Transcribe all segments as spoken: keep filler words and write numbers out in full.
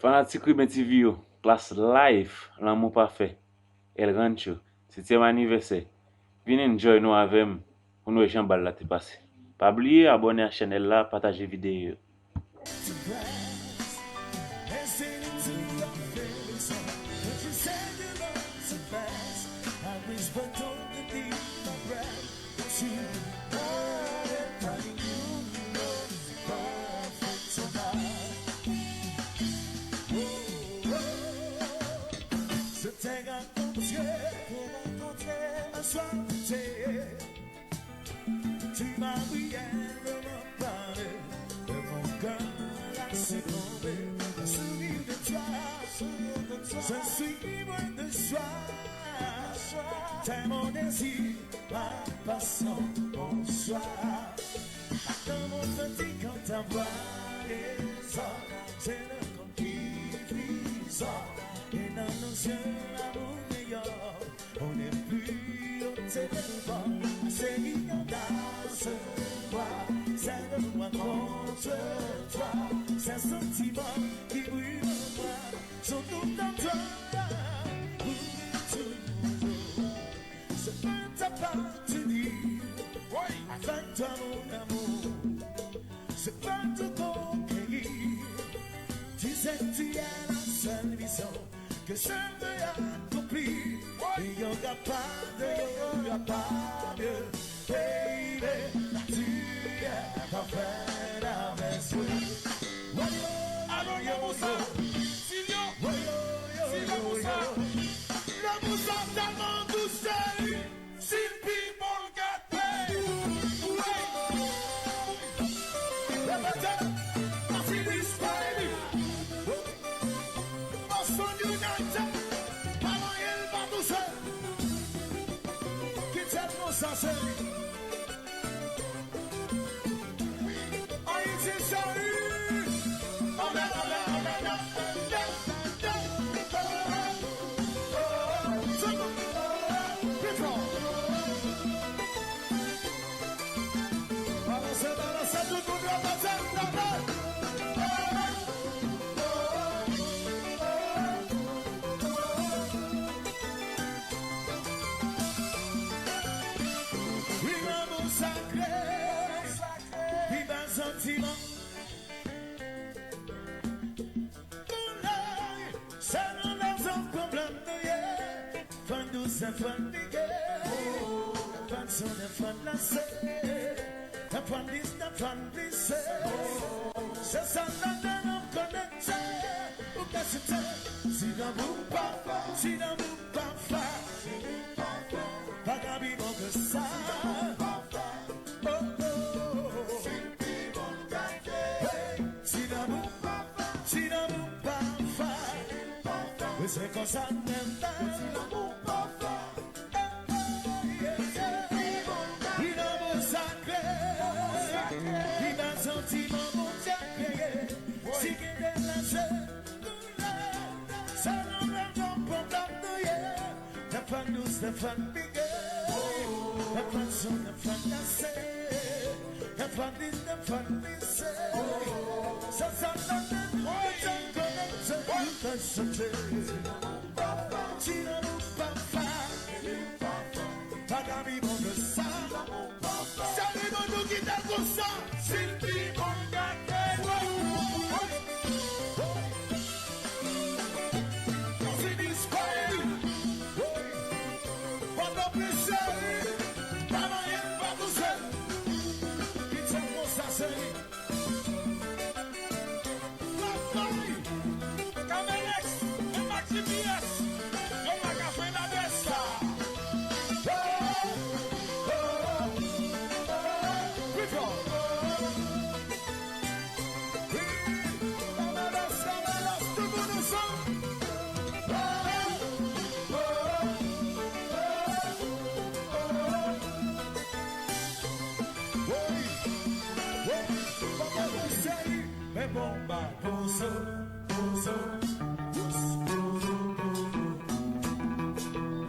Fanatik Riben T V yo, Klass Life, Lanmou Pafè, El Rancho, setyèm anivèsè. Vin enjoy nou avè m pou n wè jan bal la te pase. Pa bliye abòne a chanèl la, pataje videyo yo. Je t'ai rencontré, rencontré un soir d'été. Tu m'as brièvement parlé de mon cœur a succombé. Un sourire de toi, je suis ivre de joie. T'es mon désir, ma passion, mon choix. Dans mon petit quand ta voix résonne, c'est le cœur qui frissonne. Et dans nos yeux, l'amour meilleur. On n'est plus au téléphone, chérie, on a ce soir. C'est de moi contre toi, ces sentiments qui brûlent en moi sont tout en toi. Pour toujours, je peux t'appartenir. Avec toi, mon amour, je peux tout conquérir. Tu sais, tu es la seule vision que je veux accomplir. Il y aura pas de, il y aura pas de, baby, tu es parfaite à mes yeux. Alon lanmou sa, Silvio, Silvio pou sa. Lanmou sa tèlman dous, cheri. Si l pi bon l gate. Wi. Repete. Pa fini, pa fini. Boston United. Pa manyen l, pa touche. Kite l konsa, cheri. Ayiti, cheri. Amèn, amèn, amèn, amèn. Wi, lanmou sakre, viva santiman. Koulè, se nan lèzòt pwoblèm nou ye. Fòn dous, fòn pike. Fòn sonnen, fòn lanse. Fòn dis, fòn glise. Se sa ladan nou konekte. Ou ka site. Si lanmou pa fè, si lanmou pa fè, pa ka pi bon ke sa. Oh, oh, oh. Hey, si lanmou, si lanmou pa fè, wi, se konsa menm. Si lanmou pa fè, wi, lanmou sakre, li nan santiman Bondye kreye. Si gen de lase, se nan menm pwoblèm nou ye. Nan fòn dous, nan fòn pike, nan fòn sonnen, nan fòn glase, nan fòn dis, nan fòn glise. Sa, sa, sa, sa, nou te konekte, nou te sote. Ti lanmou pa fè, pa ka pi bon ke sa. Sa li ban nou kite l konsa. Si l pi bon gate. Fini, pa fini. Pòtoprens, cheri. Pa manyen, pa touche. Kite l konsa, cheri. Papay, Kamelex, menm ak G P S, yo pa ka fè n adrès sa. Pi fò. Wi, Kamelex, Kamelex, tout moun ansanm. Wi, wi, Kamelex, cheri. Men bon, ba, pozo, pozo, pozo, pozo,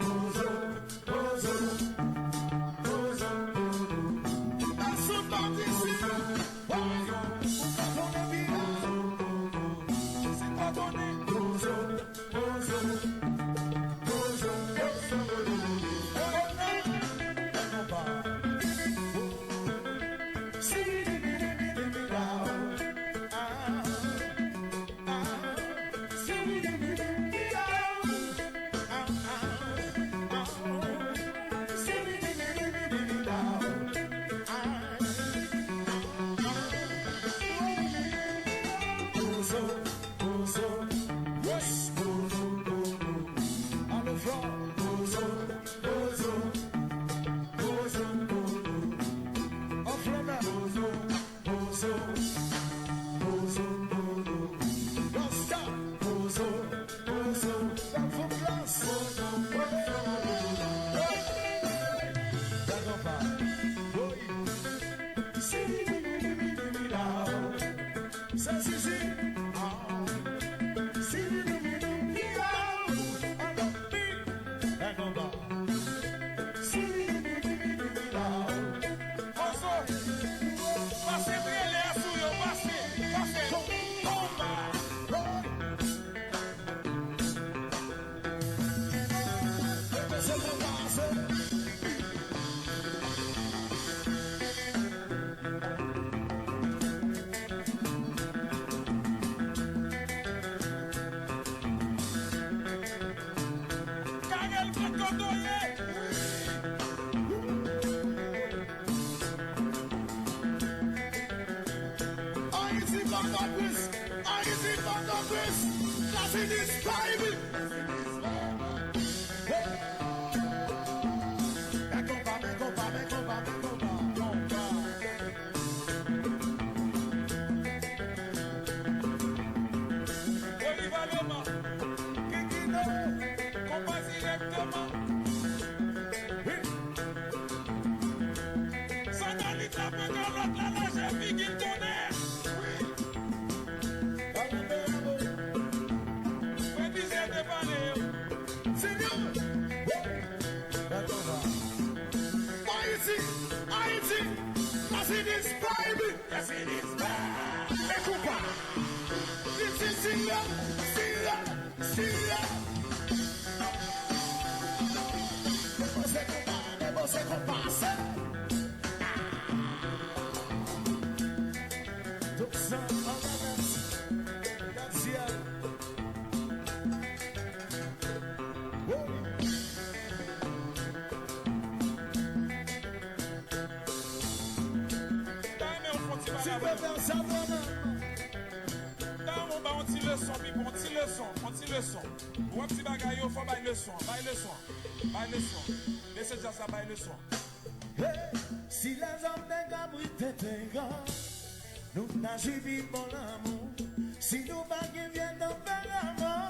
pozo, pozo, pozo. Asout pa di si, ou pa konnen pi la. Si pa konnen, Blessing is vibing. Hey. Men konpa, men konpa, men konpa, men konpa, konpa. Olivalema, Kikino, konpa dirèkteman. Wi. Sandalita pran kalòt la, lajè figi l tonè. Wi. Fè plizyè de pale yo. Senyè! Ayiti! Ayiti! Blessing is vibing! Blessing is vibing! E konpa! This is Sila! Sila! Sila! Depose konpa! Depose konpa! Se Toussaint Alanas, Katia. Woy. M ta renmen w fè yon ti bagay avè nou. M ta renmen w ba yon ti leson, Pipo, yon ti leson, yon ti leson. W ap di bagay yo, fò w bay leson an, bay leson an, bay leson an. Mesye djaz la, bay leson an. Hey, si lèzòm te kapab tenten an, nou ta jwi pi bon lanmou. Si nou pa gen vye tanperaman,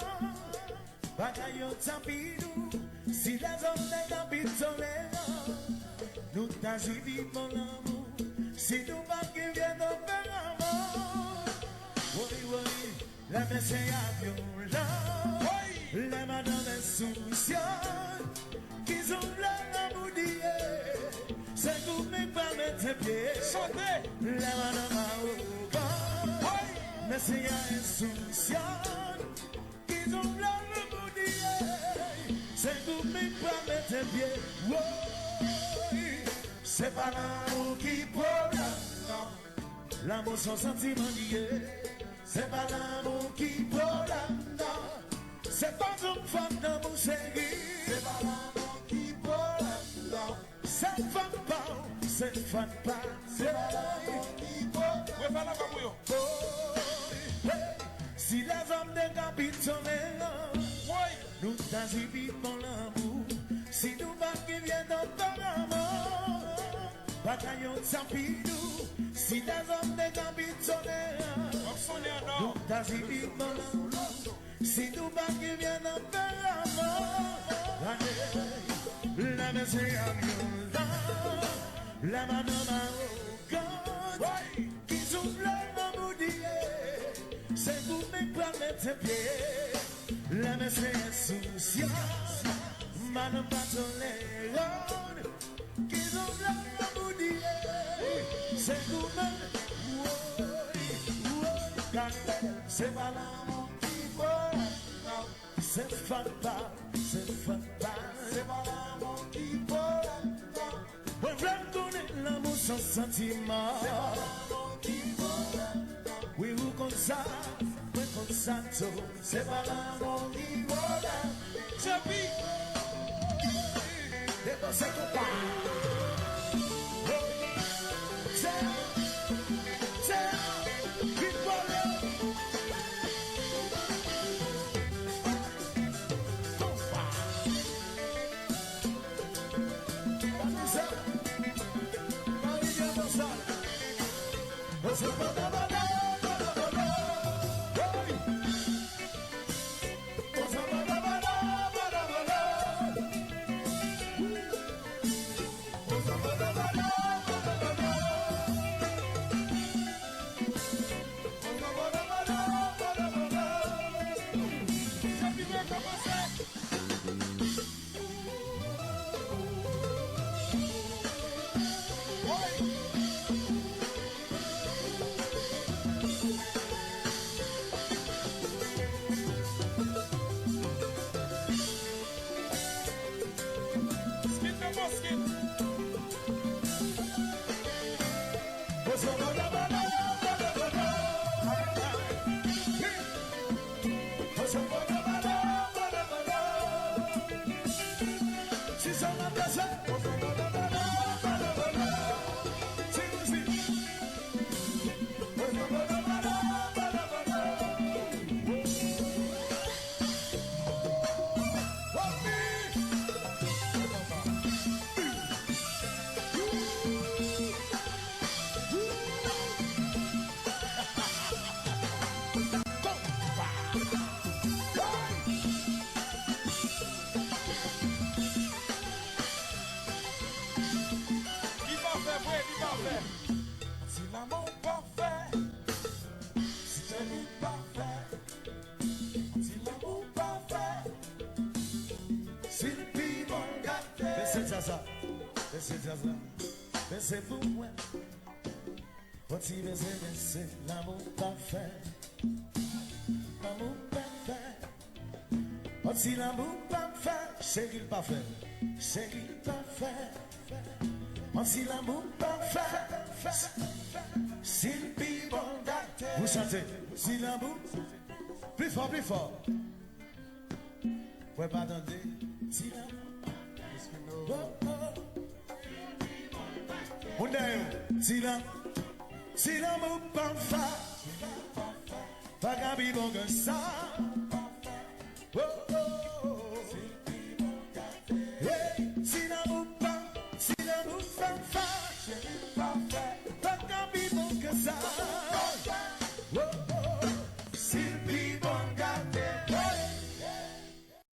bagay yo t ap pi dou. Si lèzòm te kapab toleran, nou ta jwi pi bon lanmou. Si nou pa gen vye tanperaman, woy, woy. Lè mesye avyon la, lè madanm ensousyan, ki zoublè lanmou li ye, se goumen k pral mete pye. Chante! Lè madanm awogan, mesye a ensousyan, ki zoublè lanmou li ye, se goumen k pral mete pye. Woy! Se pa lanmou ki pwoblèm nan. Lanmou se yon santiman li ye. Se pa lanmou ki pwoblèm nan. Se pa tout fanm lanmou cheri. Se pa lanmou ki pwoblèm nan. Se fanm pa w, se fanm pa. Se pa lanmou ki pwoblèm. Refè la pa pou yo. Oh, hey. Si lèzòm te kapab toleran, woy, nou ta jwi pi bon lanmou. Si nou pa gen vye tanperaman, bagay yo t ap pi dou. Si lèzòm te kapab toleran, nou ta jwi pi bon lanmou. Si nou pa gen vye tanperaman, gade, lè mesye avyon la, lè madanm awogan, ki zoublè lanmou li ye, se goumen k pral mete pye. Lè mesye ensousyan, madanm pa toleran, ki zoublè lanmou li ye, se goumen. Woy, woy, gade, se pa lanmou ki pwoblèm nan. Se fanm pa, se fanm pa. Se pa lanmou ki pwoblèm nan. Mwen vle m konnen lanmou se yon santiman. Se pa lanmou ki pwoblèm nan. Wi, ou konn sa, mwen konn sa tou. Se pa lanmou ki pwoblèm. Tchèpi. Depoze konpa. Tchè, tchè, vin vole. Konpa. Gade sa. Gade sa. djaz la. Bese djaz la. Bese pou mwen. Yon ti bese, bese, lanmou pafè. Lanmou pafè. Yon ti lanmou pafè. Se ki l pafè. Se ki l pafè. Yon ti lanmou pafè. Si l pi bon gate. Ou chante. Ti lanmou. Pli fò, pli fò. Mwen pa tande. Ti lanmou. Oh, oh. Moun dèyè yo. Ti lan-, ti lanmou pafè. Pa ka pi bon ke sa. Oh, oh, oh. Hey, ti lanmou pa, ti lanmou pafè.